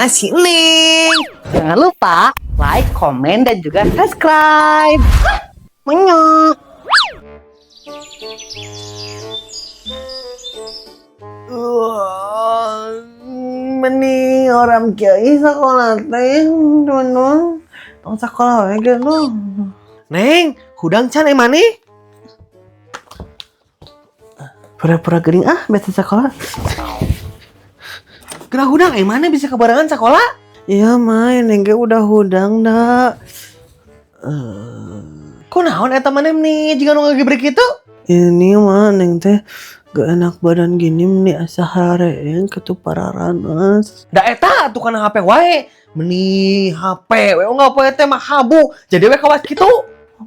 Sama si Neng. Jangan lupa like, komen, dan juga subscribe. Menyok. Meni orang kiai sekolah teh, teman-teman. Tong sekolah we geus. Neng, hudang can maneh? Pura-pura gering ah, beta sekolah. Geura hudang maneh bisa kebarengan sekolah? Iya, mah, Neng ge udah hudang dah. Kunaon eta maneh nih jiga nu ngagebrek kitu? Ini mah Neng teh gak enak badan gini meni asa hareeng ketu pararanas. Da eta atuh kana HP wae. Meni HP we unggal poe teh mah habu. Jadi we kawas kitu.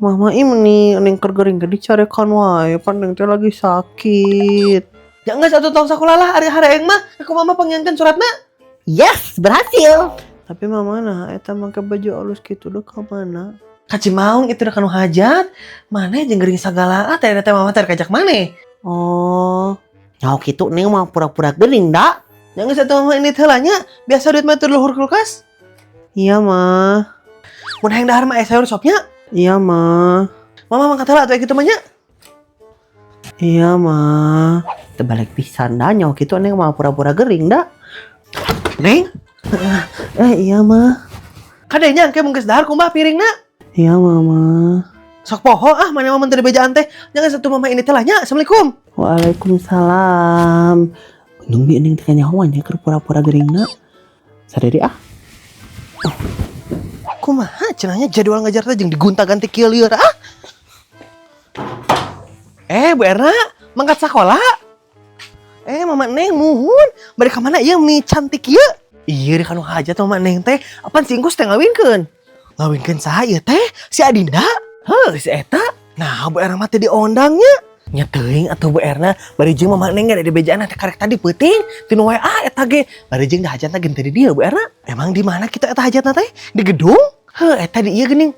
Mama ih meni neng keur gering ge dicarekan wae pan neng teh lagi sakit. Ya geus atuh tong sakola lah ari hareeng mah. Ku mama pangnyieunkeun suratna. Yes, berhasil. Tapi mama nah eta make baju alus kitu deh ka mana? Ka Cimaung itu udah kanu hajat. Maneh jeung gering sagala ah teh teh mama teh kajak maneh. Oh, nyaho kitu Neng mah pura-pura gering da. Ya geus atuh mama ini teh nya, biasa duit mah teu luhur kulkas. Iya mah. Mun hayang dahar mah aya sayur sopnya. Iya mah. Mama mangkat heula atuh kitu mah nya. Iya mah. Terbalik pisan da nyaho kitu Neng mah pura-pura gering da. Neng. Iya mah. Kadenya engke mun geus dahar kumaha piringna? Iya mama. Sok poho ah mana mama teu dibejaan teh. Jangan satu mama ini teh lah nya. Assalamualaikum. Waalaikumsalam. Untung bi Neng teh nyahoan nya keur pura-pura geringna. Sadari ah. Kumaha cenahnya jadwal ngajar teh jeung digonta-ganti kieu lieur ah. Bu Erna, mangkat sakola? Mama Neng muhun. Bari ka mana ieu meni cantik ieu? Iya di kanu hajat mama Neng teh. Apan si Ingkus teh ngawinkeun? Ngawinkeun saha ieu teh? Si Adinda? Heuh, si eta. Nah, Bu Erna mah teh diondangnya. Nya teuing atuh Bu Erna, bari jeung mama Neng ge dibejaan teh karek tadi peuting tinu WA eta ge. Bari jeung da hajatna ge teu di dieu Bu Erna. Emang di mana kitu eta hajatna teh? Di gedung? Heuh, eta di ieu geuning.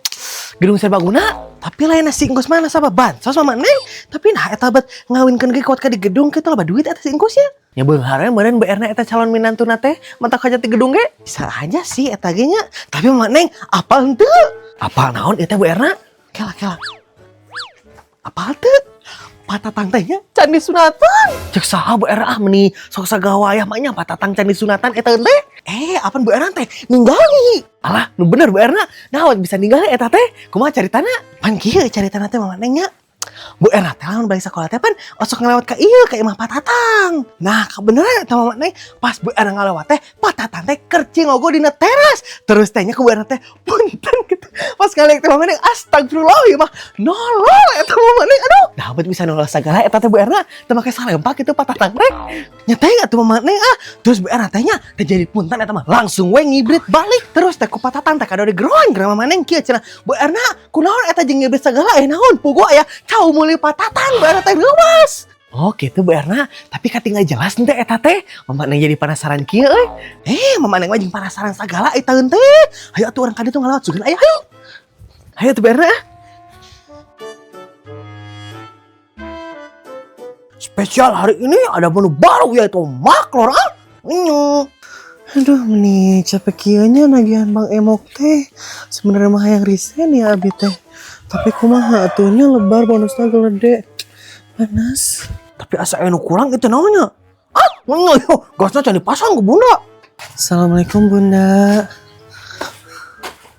Gedung serbaguna. Tapi lain si Ingkus mana sama bansos mama Neng. Tapi nah eta bet ngawinkeun ge kuat ka di gedung kitu loba duit eta si Ingkusnya. Nya beunghar we meureun Bu Erna eta calon minantuna teh matak hajat di gedung ge. Bisa aja sih eta ge nya. Tapi mama Neng apal henteu? Apal naon ieu teh Bu Erna? Kela kela. Apal teu? Patatang teh nya can disunatan. Cek saha Bu Erna ah meni sok sagawayah mah nya patatang can disunatan eta teh. Apan Bu Erna teh ninggali. Alah, nu bener Bu Erna. Nah, bisa ninggali eta teh. Kumaha caritana? Pan kieu caritana teh mama Neng nya. Bu Erna teh lamun balik sekolah teh pan osok ngelewat ka ieu ka imah patatang. Nah, kebeneran eta mama Neng pas Bu Erna ngalewat teh patatang teh keur cingogo dina teras. Terus teh nya ku Bu Erna teh punten gitu. Pas ngaliak teh mama Neng astagfirullah ieu mah nolol eta mama Neng aduh. Nah, bet bisa nolol sagala eta teh Bu Erna teu make salempak kitu patatang teh. Nya teh atuh mama Neng ah. Terus Bu Erna teh nya teh jadi punten eta mah langsung we ngibrit balik. Terus teh ku patatang teh kado digeroan geura mama Neng kieu cenah. Bu Erna kunaon eta jeung ngibrit sagala eh naon puguh aya cau meuli patatang Bu Erna teh leuwas. Oh gitu Bu Erna, tapi katinggal jelas ente eta teh. Mama Neng jadi penasaran kieu euy. Mama Neng mah jeung penasaran sagala eta teh. Hayu atuh urang ka ditu ngalewat sugan aya hayu. Hayu atuh Bu Erna. Spesial hari ini ada menu baru yaitu maklor ah. Nyuk. Aduh meni capek kieu nya nagihan Bang Emok teh. Sebenarnya mah hayang resign ya abi teh. Tapi kumaha atuh nya lebar bonusna gede. Panas. Tapi asa anu kurang itu namanya. Ah, yo, gasnya can dipasang ke Bunda. Assalamualaikum Bunda.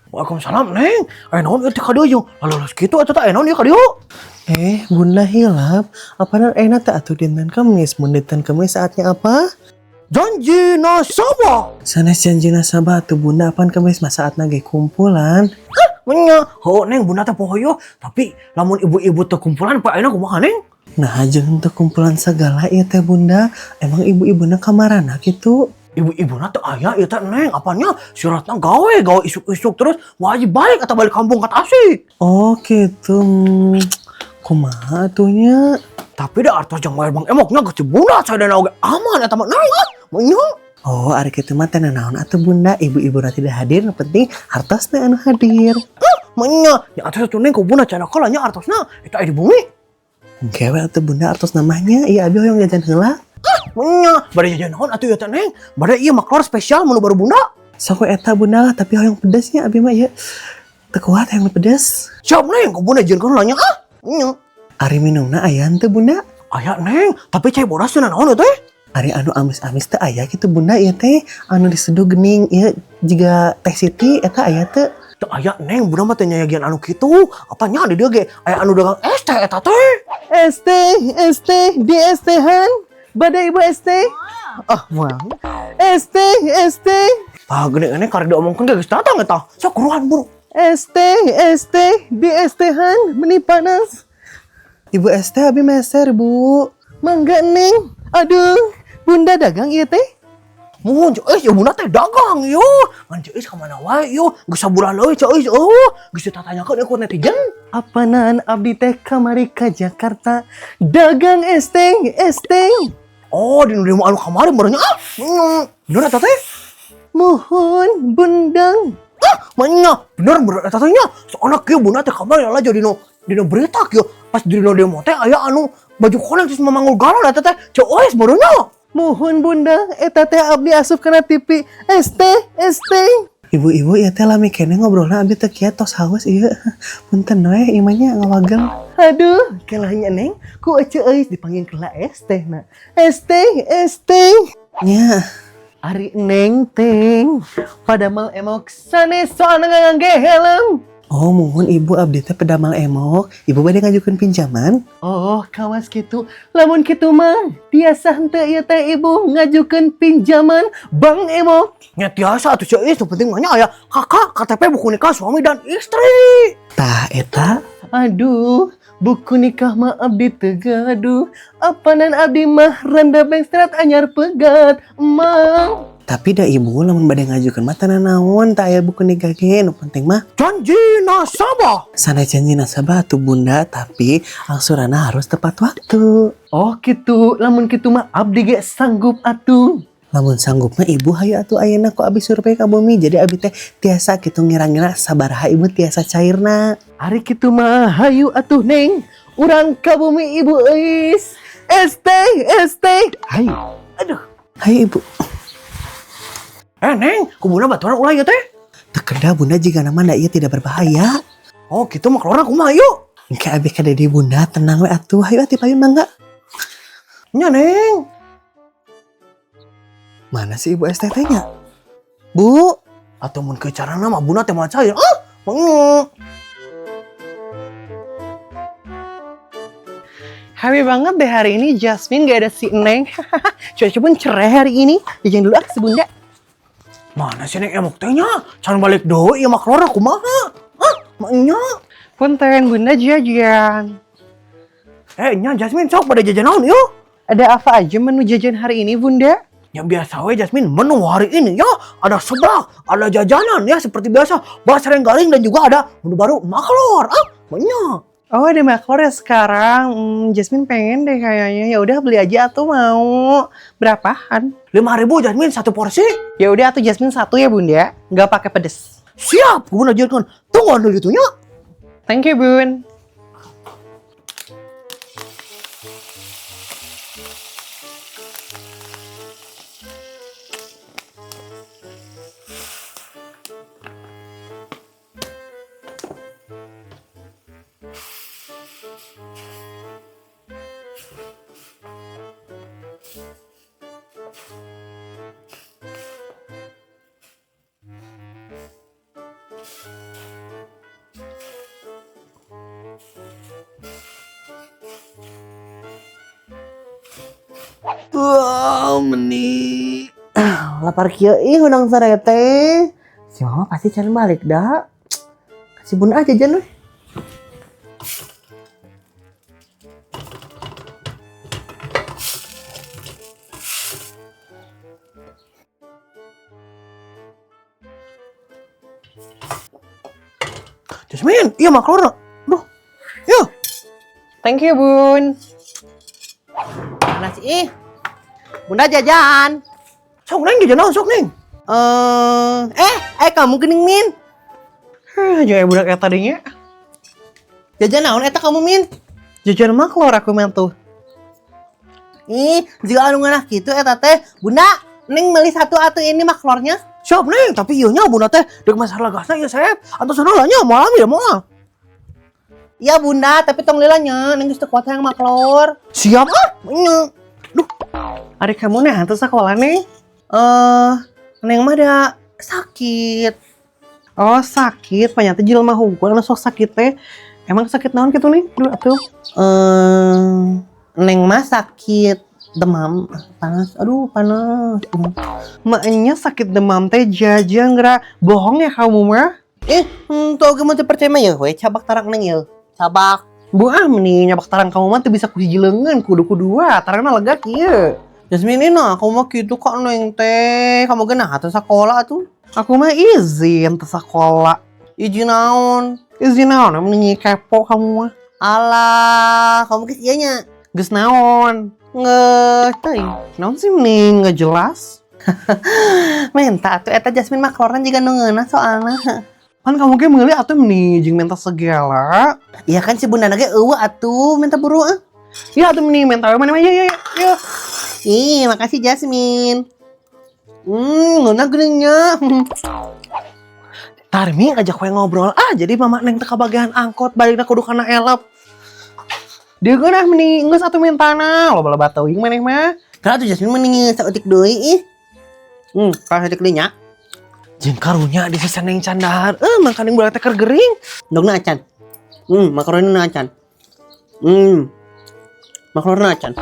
Waalaikumsalam Neng. Naon ieu teh ka dieu jeung lulus kitu eta teh naon ieu ka dieu? Bunda hilap. Apaan enak teh atuh dinten Kemis? Mun dinten Kemis saatnya apa? Janji nasabah. Sanes janji nasabah atuh Bunda apaan Kemis mah saatna ge kumpulan. Hah, nya. Heuh Neng Bunda teh poho yo. Tapi lamun ibu-ibu teh kumpulan pa ayeuna kumaha Neng? Nah, jeung teu kumpulan sagala ieu teh Bunda. Emang ibu-ibuna kamarana kitu? Ibu-ibuna teh aya ieu teh Neng, apanya suratna gawe, gawe isuk-isuk terus wajib balik atau balik kampung ka Tasik. Oh gitu. Kumaha atuh nya? Tapi da artos jeung bayar Bang Emoknya geus Bunda sadayana oge aman eta mah Neng ah. Nya. Oh, ari kitu mah teh naon atuh Bunda, ibu-ibuna tidak hadir, nu penting artosna anu hadir. Hah, nya. Nya artos atuh Neng ku Bunda cenah kalah nya artosna eta aya di bumi. Engke we atuh Bunda artos namanya, ieu abi hoyong jajan heula. Ah, nya. Bade jajan naon atuh ieu teh Neng? Bade ieu maklor spesial menu baru Bunda. Sok we eta Bunda lah, tapi hoyong pedesnya abi mah ieu. Teu kuat yang pedes. Siap Neng, ku Bunda jieunkeun heula nya ah. Nya. Ari minumna aya henteu Bunda? Aya Neng, tapi cai bodas teh naon teh? Ari anu amis-amis teh aya kitu Bunda ieu teh, anu diseduh geuning ieu jiga Teh Siti eta aya teu? Teu aya Neng, Bunda mah teh nyayagian anu kitu. Apa nya di dieu ge aya anu dagang es teh eta teh. Es teh, es teh, di es tehan. Bade Ibu es teh? Ah, moal. Es teh, es teh. Ah, geuning ini karek diomongkeun ge geus datang eta. Sok buruan buru. Es teh, es teh, di es tehan, meni panas. Ibu es teh abi meser, Bu. Mangga Neng. Aduh, Bunda dagang ieu teh? Muhun Ceu Eis, ya Bunda teh dagang yo. Ngan Ceu Eis ka mana wae yo. Geus sabulan leuwih Ceu Eis eueuh. Geus ditatanyakeun ku netizen. Apanan abdi teh kamari ka Jakarta dagang es teh, es teh. Oh, di nu anu kamari barunya ah. Bener eta teh? Muhun bundang. Ah, manya bener bener eta teh nya. Soalna kieu Bunda teh kamari lah jadi nu dina berita kieu. Pas di demo teh aya anu baju koneng terus memanggul galon eta teh Ceu Eis barunya. Muhun bunda, eta teh abdi asup kana TV. Es teh, es teh. Ibu-ibu ya teh lami keneh ngobrolna abdi teh kieu tos haus ieu. Punten we ieu mah nya ngawagel. Aduh, kelahnya Neng, ku Ceu Eis dipanggil kela es teh na. Es teh, es teh. Nya. Ari Neng teh padamal emok sanes soalna ngangge helm. Oh, muhun Ibu, abdi teh pedamal emok. Ibu bade ngajukeun pinjaman? Oh, kawas kitu. Lamun kitu mah tiasa henteu ieu teh Ibu ngajukeun pinjaman Bank Emok? Nya tiasa atuh Ceu Eis, nu penting mah nya aya kakak, KTP, buku nikah suami dan istri. Tah eta. Aduh, buku nikah mah abdi teu gaduh. Apanan abdi mah randa bankstrat anyar pegat, emang. Tapi dah Ibu lamun bade ngajukeun mah teu naon, teu aya buku nikah ge, nu penting mah janji nasabah. Sana janji nasabah tuh Bunda, tapi angsuranna harus tepat waktu. Oh gitu, lamun kitu mah abdi ge sanggup atuh. Lamun sanggup mah Ibu hayu atuh ayeuna ku abi survei ka bumi. Jadi abi teh tiasa kitu ngira-ngira sabaraha Ibu tiasa cairna. Ari kitu mah hayu atuh Neng, urang ka bumi Ibu Eis. Es teh, es teh. Hayu. Aduh. Hayu Ibu. Eh Neng, ku Bunda baturan ulah ieu teh. Teu kedah Bunda jika nama da ieu tidak berbahaya. Oh gitu mah keluar kumaha yuk. Engke abi ka dedi Bunda tenang we atuh. Hayu atuh payun mangga. Nya Neng. Mana sih Ibu es teh nya? Bu, Atau mun ke carana mah Bunda teh moal cair. Ah, menge. Happy banget deh hari ini Jasmine gak ada si Neng. Cuaca pun cerah hari ini. Jajan dulu ah si Bunda. Mana sih Neng emok teh nya? Can balik deui ieu mah keluar kumaha? Ah, nya. Punten Bunda jajan. Eh nya Jasmine sok pada jajan naon yuk? Ada apa aja menu jajan hari ini Bunda? Yang biasa we Jasmine, menu hari ini ya ada seblak, ada jajanan ya seperti biasa, basreng garing dan juga ada menu baru maklor. Ah, banyak. Oh ada maklor ya sekarang. Jasmine pengen deh kayaknya. Ya udah beli aja atau mau berapaan? 5.000 Jasmine satu porsi. Ya udah atuh Jasmine satu ya Bunda. Nggak pakai pedes. Siap, Bunda ajarkan. Tunggu dulu gitunya. Thank you Bun. Wow, meni. Lapar kieu ih hudang sare teh. Si mama pasti can balik dah. Kasih Bunda aja jajan weh. Jasmine, iya maklor. Duh. Iya. Thank you Bun. Mana sih ih? Bunda jajan. Sok Neng jajan naon sok Neng? Kamu gening Min. Jangan budak eta tadinya. Jajan naon eta kamu Min? Jajan maklor aku main tuh. Ih, jika anu ngeunah kitu eta teh, Bunda, Neng beli satu atuh ini maklornya. Siap, Neng, tapi ieu nya Bunda teh deuk masalah gasna ieu Sep. Antos lah nya moal ya moal. Iya Bunda, tapi tong lila nya, Neng geus teu kuat hayang maklor. Siap ah, nya. Duh, Ari kamu nih hantu sekolah nih? Eh, Neng mah da sakit. Oh sakit, ternyata jelema hungkul anu sok sakit teh. Emang sakit naon gitu nih? Dulu atuh. Eh, Neng mah sakit demam panas. Aduh, panas. Maknya sakit demam teh jajan geura bohong ya kamu mah. Eh, tuh oge mun teu percaya mah ya we cabak tarang Neng ya. Cabak. Bu ah meni nyabak tarang kamu mah teu bisa ku hiji leungeun kudu ku dua, tarangna lega kieu. Jasmine nah, aku mah kitu kok Neng teh. Kamu ge nah teu sakola atuh. Aku mah izin teu sakola. Izin naon? Izin naon meni kepo kamu mah. Alah, kamu geus ieu nya. Geus naon? Nggak, teuing. Naon sih meni nggak jelas? Menta atuh eta Jasmine mah keluaran juga nu ngeunah soalna. Kan kamu ge meuli atuh meni jeung minta segala. Iya kan si Bunda ge eueuh atuh minta buru ah. Ya atuh meni minta we mana mah ya ya ya. Ih, makasih Jasmine. Ngeunah geuning nya. Tarmi ngajak we ngobrol ah jadi Mama Neng teh kabagian angkot balikna kudu kana elep. Dia geunah meni geus atuh mintana, loba-loba teuing maneh mah. Kalau tuh Jasmine mending saeutik deui ih. Kalau saeutik deui nya. Jeung karunya di seneng candahar, eh makaning budak teh keur gering. Ndogna acan. Makaroni na acan. Makaroni acan.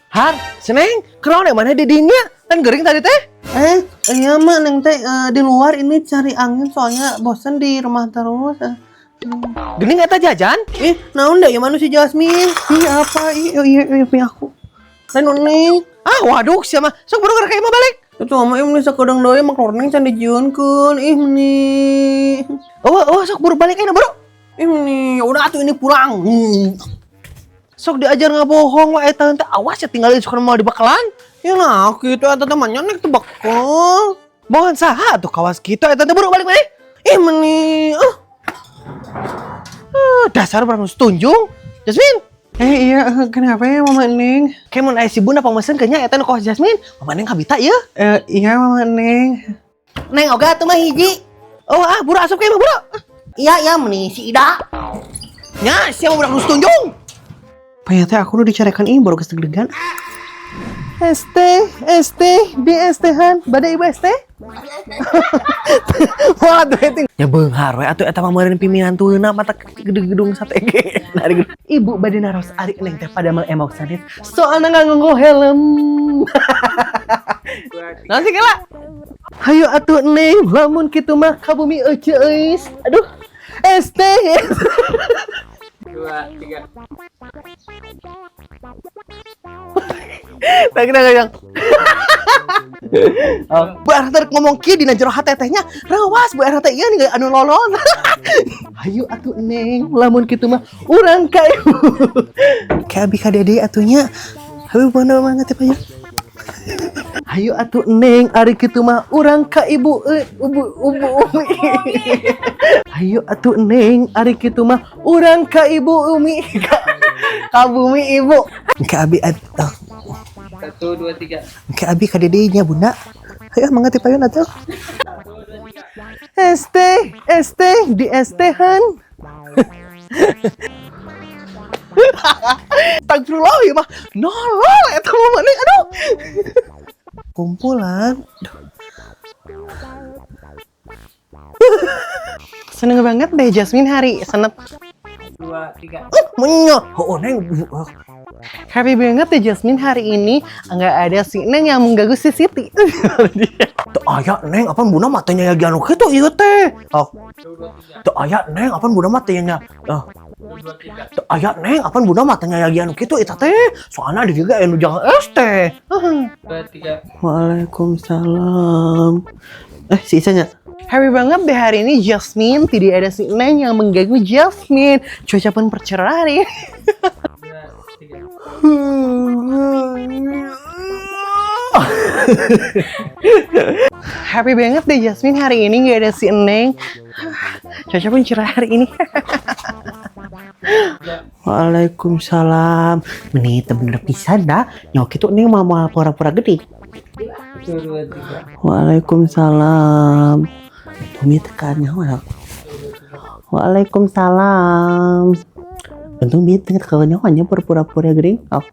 Har, seneng, kunaon mana di dinya? Kan gering tadi teh. Eh, iya mah Neng teh di luar ini cari angin soalnya bosen di rumah terus. Geuning eta jajan? Ih, naon da ieu mah nu si Jasmine. Ih apa? Ih, oh, iya, iya, punya aku. Lain Neng. Ah, waduh, siapa? Sok buru ka imah balik. Itu mah ini sakedeung deui maklor Neng can dijieunkeun. Ih meni. Oh, oh, sok buru balik aja buru. Ih meni, ya udah atuh ini pulang. Sok diajar ngabohong wae eta teh awas ya tinggalin suka mau dibekalan. Ya nah, kitu eta teh mah nyonek teh bekal. Bohong saha tuh kawas kitu eta teh buru balik maneh. Ih meni. Ah. Dasar barang tunjung. Jasmine. Eh iya, kenapa ya Mama Neng? Kayak mun aya si Bunda pangmesen kayaknya eta nu kawas Jasmine. Mama Neng kabita ya. Eh, iya Mama Neng. Neng oga atuh mah hiji. Oh ah, buru asup ka imah buru. Iya, iya meni si Ida. Nya, siapa budak nu tunjung? Ternyata aku udah dicarekan ini baru kesdeg-degan. ST, ST, B ST han, bade ibu ST? Waduh, itu nya beunghar we atuh eta mah meureun piminantueuna mata gede-gedung sate ge. Dari Ibu bade naros ari Neng teh pada emok sanes soalna nganggo helm. Nanti kela. Hayo atuh Neng, lamun kitu mah ka bumi euceu euis. Aduh. ST. Dua, tiga. Tak kira yang. Bu Erna teh ngomong kieu dina jero hate teh nya, rewas Bu Erna teh ieu nih anu lolon. Hayu atuh Neng, lamun kitu mah urang ka ibu. Ka abi ka dede atuh nya. Hayu mana banget ya Pak. Hayu atuh Neng, ari kitu mah urang ka ibu ibu ibu umi. Hayu atuh Neng, ari kitu mah urang ka ibu umi. Ka bumi ibu. Ka abi atuh. Satu, dua, tiga. Ka abi ka dede nya Bunda. Hayu mangga ti payun atuh. ST, ST, di ST han. Astagfirullah ya mah. Nolol eta mah maneh aduh. Kumpulan. Seneng banget deh Jasmine hari senep. Dua, tiga. Menyo. Oh, Neng. Happy banget deh Jasmine hari ini nggak ada si Neng yang mengganggu si Siti. Teu aya Neng, apa bunda matanya ya anu kitu ieu teh. Oh, Satu, dua, tiga. teu aya Neng, apa bunda matanya. Oh, Satu, dua, tiga. teu aya Neng, apa bunda matanya ya anu kitu eta teh. Soalna di juga anu jangan es teh. Dua, tiga. Waalaikumsalam. Eh, si Ica nya. Happy banget deh hari ini Jasmine tidak ada si Neng yang mengganggu Jasmine. Cuaca pun percerah hari ini. Dua, tiga. Happy banget deh Jasmine hari ini nggak ada si Neng. Cuaca pun cerah hari ini. Waalaikumsalam. Meni teu bener pisan dah. Nyok itu Neng mau pura-pura gede. 1, 2, 3. Waalaikumsalam. Bumi tekan nyawa. Waalaikumsalam. Untung bi teu nyawa nya pura-pura gering. Oh.